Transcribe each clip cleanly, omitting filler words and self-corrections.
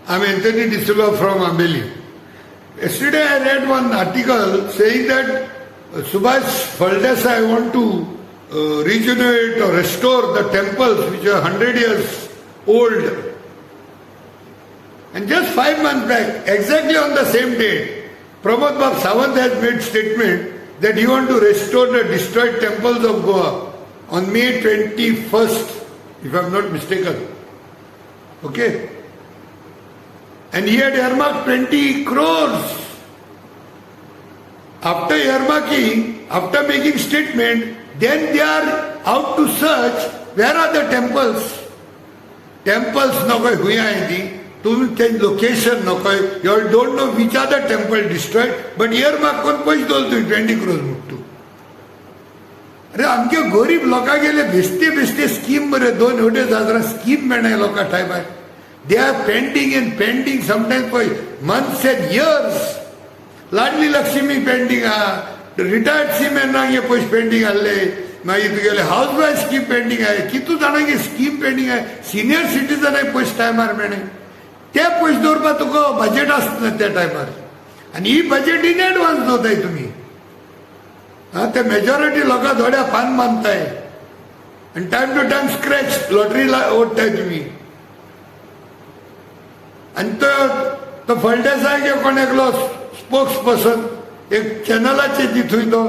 I am Anthony D'Souza from Ambeli. Yesterday I read one article saying that Subhash Phaldesai want to regenerate or restore the temples which are 100 years old. And just 5 months back, exactly on the same date, Pramod Bab Sawant has made statement that he want to restore the destroyed temples of Goa on May 21st, if I am not mistaken. Okay? And he had earmarked 20 crores. After earmarking, after making statement, then they are out to search where are the temples. Temples नकोय हुंय आहाय ती तुमी ते location नकोय, you don't know which are the temple destroyed, but earmark करून पयशे दवरले तुवें 20 crores म्हणटा तूं. अरे आमचे गरीब लोकां गेले बेस्ते बेस्ते स्कीम बरे 2-2.5 हजार स्कीम मेळनाय लोकां टायमार. They are pending and pending sometimes for months and years. Ladli Lakshmi pending आहा, रिटायर्ड सीमॅनाक हे पयशे पेंडींग आहले, मागीर तुगेले हावज वायफ स्कीम पेंडींग आहा, कितू जाणांगे स्कीम पेंडींग आहा, सिनियर सिटीजनाक पयशे टायमार मेळ्ळे, ते पयशे दवरपाक तुका बजेट आसना त्या टायमार. आनी ही बजेट इन एडवान्स दवरताय तुमी. आं, ते मेजॉरिटी लोकां थोड्या पान बांदताय आनी time to time scratch lottery ओडटाय तुमी. आनी तो फळदेसाय कोण एकलो स्पोक्स पर्सन एक चॅनलाचेर दी थंय तो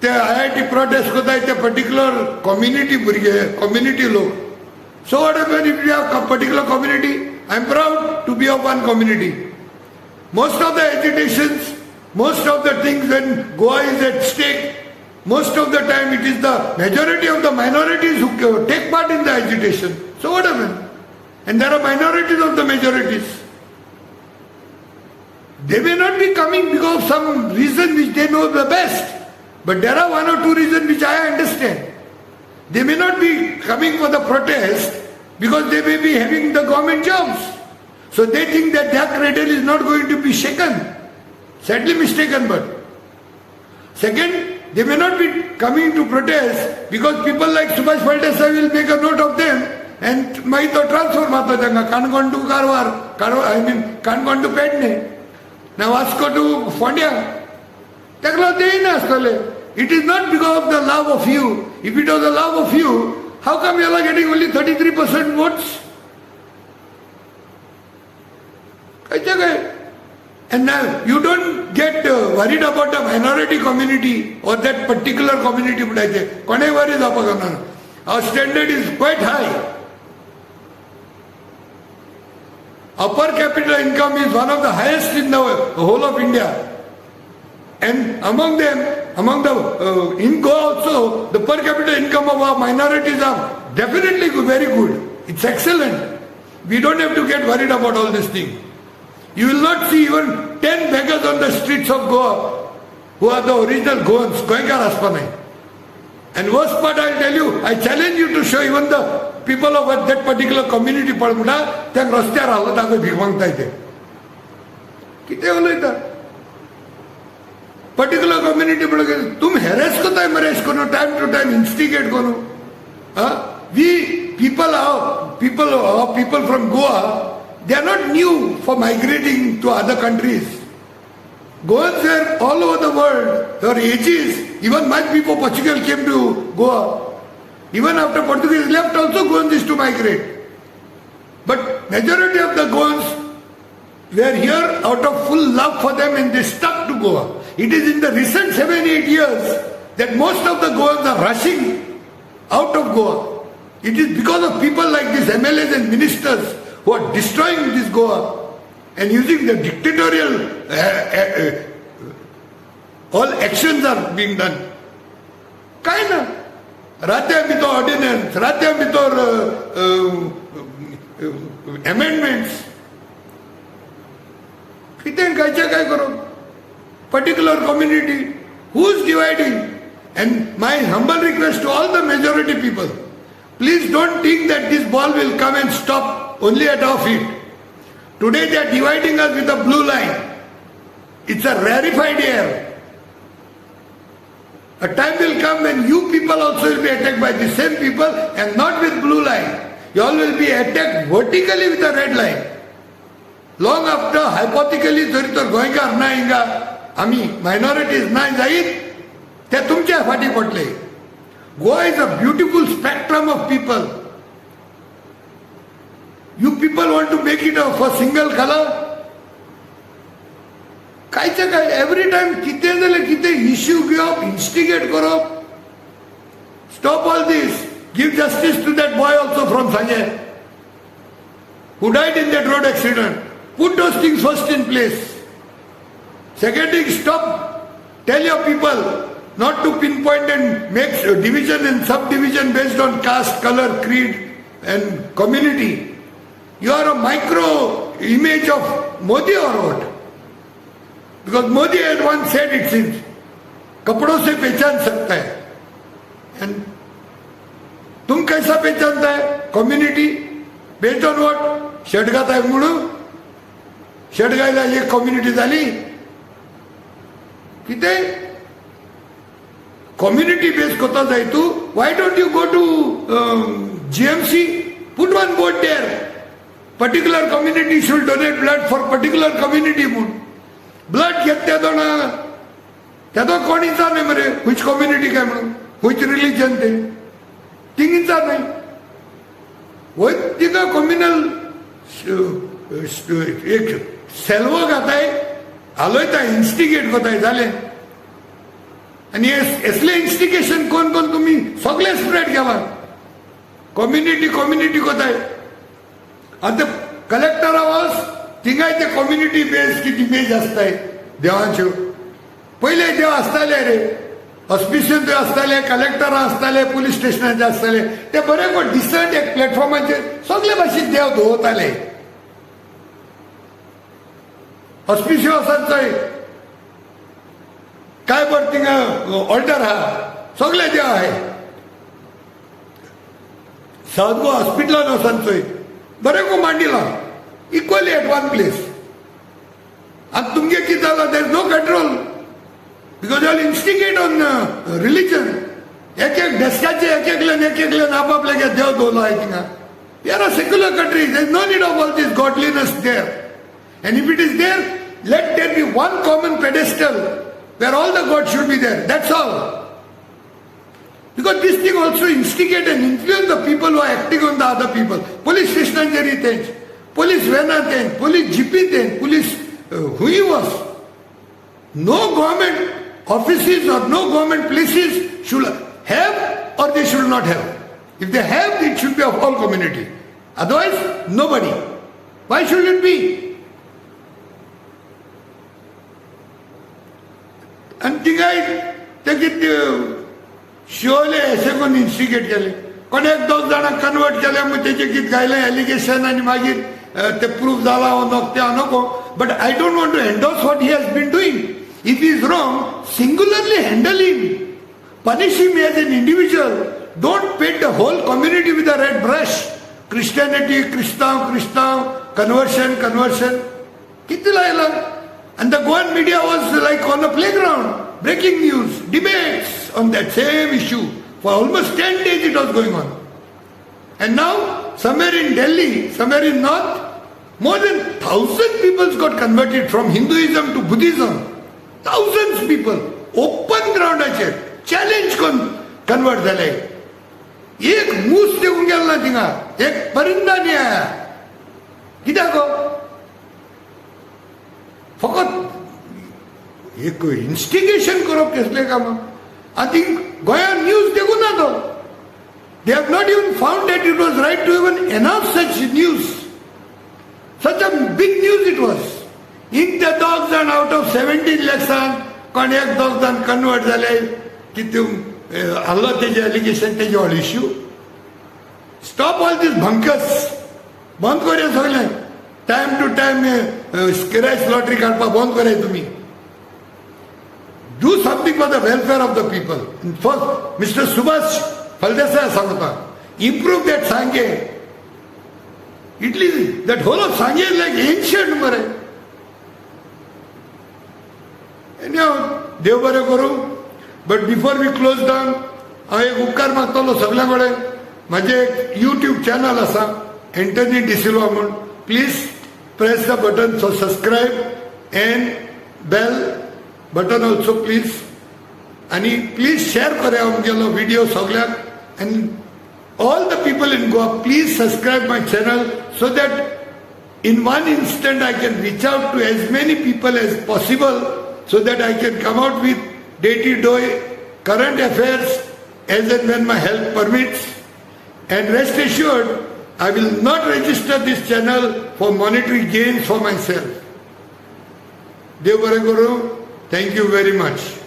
ते IIT protest करताय ते पर्टिक्युलर कम्युनिटी भुरगे, कम्युनिटी लोक. So what happen if you have particular community? I am proud to be of one community. Most of the agitations, most of the things when Goa is at stake, most of the time it is the majority of the minorities who take part in the agitation. So what happen? And there are minorities of the majorities. They may not be coming because of some reason which they know the best. But there are one or two reasons which I understand. They may not be coming for the protest because they may be having the government jobs. So they think that their cradle is not going to be shaken. Sadly mistaken, but. Second, they may not be coming to protest because people like Subhash Phaldesai will make a note of them and मागीर तो transfer मारता तांकां Canacona to Karwar, Karwar I mean Canacona to Pedne, ना Vasco two फोंड्या, ताका लागून ते येयना आसतले. It is not because of the love of you. If it was the love of you, how come you are getting only 33% votes? खंयचे काय? And now you don't get worried about the minority community or that particular community म्हणटायचे कोणेय वरी जावपाक ना. Our standard is quite high. Upper capital income is one of the highest in the whole of India. And among them, among the, in Goa also, the per capita income of our minorities are definitely very good. It's excellent. We don't have to get worried about all this thing. You will not see even 10 beggars on the streets of Goa who are the original Goans, Goenkar आसपा. And worst part I will tell you, I challenge you to show even the people of that particular community पळ म्हणटा त्या रस्त्यार हालो ताका भीक मागताय ते कितें उलयता. पर्टिक्युलर कम्युनिटी म्हणून तुमी हॅरेस करताय मरे अशें करून टायम टू टायम इन्स्टिगेट करून. We people are people from Goa, they are not new for migrating to other countries. Goans were all over the world for ages, even much before Portugal came to Goa. Even after Portuguese left also Goans used to migrate. But majority of the Goans were here out of full love for them and they stuck to Goa. It is in the recent 7-8 years that most of the Goans are rushing out of Goa. It is because of people like these MLAs and ministers who are destroying this Goa and using the dictatorial, all actions are being done. काय ना रात्या भितर ordnance, रात्या भितर amendments, कितें खंयचें काय करूं. Particular community, who is dividing? And my humble request to all the majority people, please don't think that this ball will come and stop only at our feet. Today they are dividing us with a blue line. It's a rarefied air. A time will come when you people also will be attacked by the same people and not with blue line. You all will be attacked vertically with a red line. Long after हायपोथिकली जरी तर गोंयकार ना हिंगा आमी minorities ना जायत ते तुमच्या फाटी पडले. Goa is a beautiful spectrum of people. You people want to make it of a single colour. कांयचे काय एवरी टायम कितें जाल्यार कितें इश्यू घेवप, इन्स्टिगेट करप. Stop all this. Give justice to that boy also from Sanguem who died in that road accident. Put those things first in place. Second thing, stop. Tell your people not to pinpoint and make division and subdivision based on caste, color, creed and community. You are a micro image of Modi or what? Because Modi had once said, it seems, कपड़ों से पहचान सकता है. And तुम कैसा पहचानता है? Community based on what? Shirt घाताय म्हणून shirt घायला एक कम्युनिटी झाली. कितें कम्युनिटी बेस करता जाय तूं? Why don't you go to GMC, put one board there, particular community should donate blood for particular community म्हूण. ब्लड घेत तेदो ना तेदो कोण विचार न्ही मरे which community काय म्हणून, which religion ते थिंग विचार न्ही. वय तिंगा कम्युनल एक सेल्वो घाताय, हालयता, इन्स्टिगेट करताय जालें. आनी असले इन्स्टिगेशन कोण कोण तुमी सगळे स्प्रेड केला. कम्युनिटी कम्युनिटी कोताय. आतां कलेक्टरा वच थिंगाय ते कम्युनिटी बेज कितें इमेज आसताय देवांच्यो. पयले देव आसताले रे, हॉस्पिशियन थंय आसताले, कलेक्टरां आसताले, पुलीस स्टेशनाचे आसताले, ते बरे कोण डिसंट एक प्लॅटफॉर्माचेर सगळे भाशेन देव दवरताले. हॉस्पिशियो आसात थंय काय बरें थिंगा ऑल्टर आहा, सगळे देव आहाय. साउथ गोवा हॉस्पिटलान वचून चोय बरें को मांडिला इक्वली एट वन प्लेस. आतां तुमगे कितें जालां, there is no control because all instigate on religion. एक एक डेस्काचे एक एकल्यान एक एकल्यान आपआपल्या देव दवरलो आहाय थिंगा. We are a secular country, there is no need of all this godliness there. And if it is there, let there be one common pedestal where all the gods should be there. That's all. Because this thing also instigate and influence the people who are acting on the other people. Police स्टेशनांचेर तेंच, police व्हॅनां तेंच, police जिपी तेंच, police हुंय वच. No government offices or no government places should have or they should not have. If they have, it should be of all community. Otherwise, nobody. Why should it be? आनी थिंगाय ते कितें शिवोले अशें करून instigate केले. कोण एक दोग जाणांक कन्वर्ट केले मागीर तेजें कितें घायलें एलिगेशन आनी मागीर ते प्रूफ जाला वो नको तें नको. But I don't want to endorse what he has been doing. If he is wrong, singularly handle him, punish him as an individual. Don't paint the whole community with a red brush. Christianity, क्रिस्तांव क्रिस्तांव, conversion conversion कितें लायलां. And the Goan media was like on a playground, breaking news, debates on that same issue. For almost 10 days it was going on. And now, somewhere in Delhi, somewhere in North, more than 1,000 people got converted from Hinduism to Buddhism. Thousands people, open ground आचेर, challenge convert जाले. एक मूस देवून गेलो ना थिंगा, एक परिंदा न्ही आया. कित्याक गो? फकत एक इन्स्टिगेशन करप कसलें काम. आनी गोंयांत न्यूज देखून ना तो. They have not even found that it was right to even announce such news. Such a big news it was. In ते दोग जाण आवट ऑफ 17 लॅक्सान कोण एक दोग जाण कन्वर्ट जाले कितें आहलो तेजें एलिगेशन तेजें all issue. Stop all these भंकस. बंद करया सगळें. Time to time scratch lottery काडपाक बंद कराय तुमी. Do something for the welfare of the people. First mister Subhash Phaldesai सांगता, improve that Sanguem. Italy that whole of Sanguem like ancient मरे. Any देव बरें करूं. But before we close down, हांव एक उपकार मागतलो सगल्यां कडेन. म्हजें एक यूट्यूब चॅनल आसा, एंटनी डिसिल्वा म्हूण. Please Press the button for subscribe and bell button also, please. आनी प्लीज शेअर करा आमगेलो व्हिडिओ सगळ्याक, and all the people in Goa, please subscribe my channel so that in one instant I can reach out to as many people as possible, so that I can come out with day to day current affairs as and when my health permits. And rest assured, I will not register this channel for monetary gains for myself. देव बरें करूं. Thank you very much.